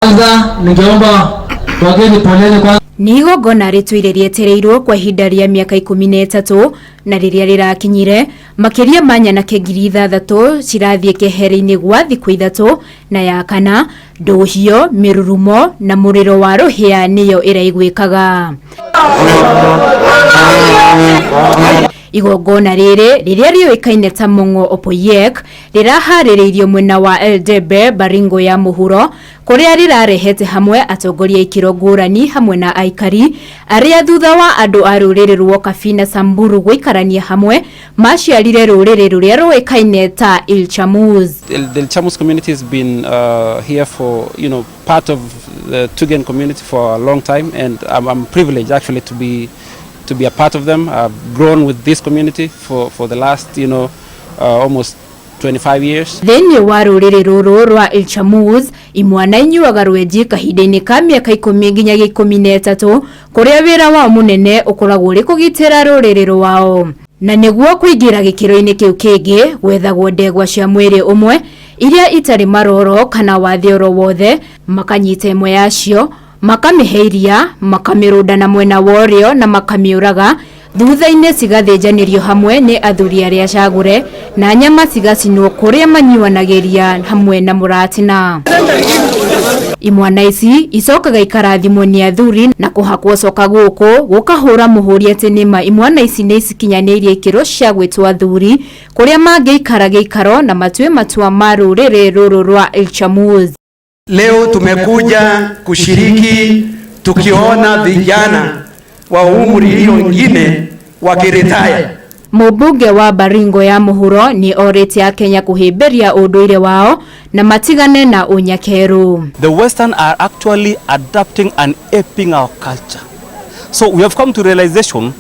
Kwanza ningeomba wageni poleni kwanza. Nĩ igongona rĩtũire rĩetereirwo kwa ihinda rĩa mĩaka 13 na rĩrĩa rĩrakinyire makĩria ma nyanake 6,000 cirathiĩ keheri-inĩ gwa thikũ 3 na ya kana ndũhio mĩrurumo na mũrĩro wa rũhĩa nĩyo ĩraiguĩkaga. Igongona rĩrĩ rĩrĩa rĩũĩkaine ta Mong'o Opoyiek rĩraharĩrĩirio mwena wa Eldebe Baringo ya mũhuro kũrĩa rĩrarehete hamwe atongoria ikĩro ngũrani hamwe na aikari arĩa thutha wa andũ a rũrĩrĩ rwa Kabi na Samburu gũikarania hamwe maciarire rũrĩrĩ rũrĩa rũĩkaine ta Ilchamus. The Ilchamus community has been here for, part of the Tugen community for a long time, and I'm privileged actually to be a part of them. I've grown with this community for the last, almost 25 years. Thĩinĩ wa rũrĩrĩ rũrũ rwa Ilchamus imwana inyuaga rwenji kahinda-inĩ ka mĩaka 10 nginyagia 13 kũrĩa wĩra wao mũnene ũkoragwo ũrĩ kũgitĩra rũrĩrĩ rwao. Na nĩguo kũingĩra gĩkĩro-inĩ kĩu kĩngĩ gwethagwo ndegwa cia mwĩrĩ ũmwe iria itarĩ maroro kana wathe oro wothe, makanyita ĩmwe yacio makamĩhe iria, makamĩrũnda na mwena wa ũrĩo na makamĩũraga. Thutha-inĩ cigathĩnjanĩrio hamwe nĩ athuri arĩa acagũre na nyama cigacinwo kũrĩa manyuanagĩria hamwe na mũratina. Imwana ici icokaga ikarathimwo nĩ athuri na kũhakwo coka gũkũ gũkahũra mũhũri atĩ nĩma imwana ici nĩ cikinyanĩirie ikĩro cia gwĩtwo athuri kũrĩa mangĩikara gĩikaro na matue matua ma rũrĩrĩ rũrũ rwa Ilchamus. Leo tumekuja kushiriki tukiona vijana wa umri hiyo ingine wakiretire. Mũmbunge wa Baringo ya mũhuro nĩ orĩtie akenya kũhĩmbĩria ũndũire wao na matigane na ũnyakeru. The Western are actually adapting and aping our culture. So we have come to realization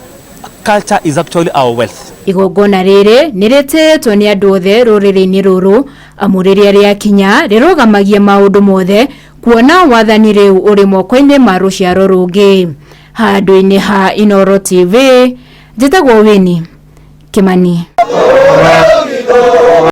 culture is actually our wealth. Igongona rĩrĩ nĩ rĩtĩĩtwo nĩ andũ othe rũrĩrĩ-inĩ rũrũ amu rĩrĩa rĩakinya rĩrũgamagia maũndũ mothe kuona wathani rĩu ũrĩ moko-inĩ ma rũciaro rũngĩ. Handũ-inĩ ha Inooro TV, njĩtagwo Winnie Kimani.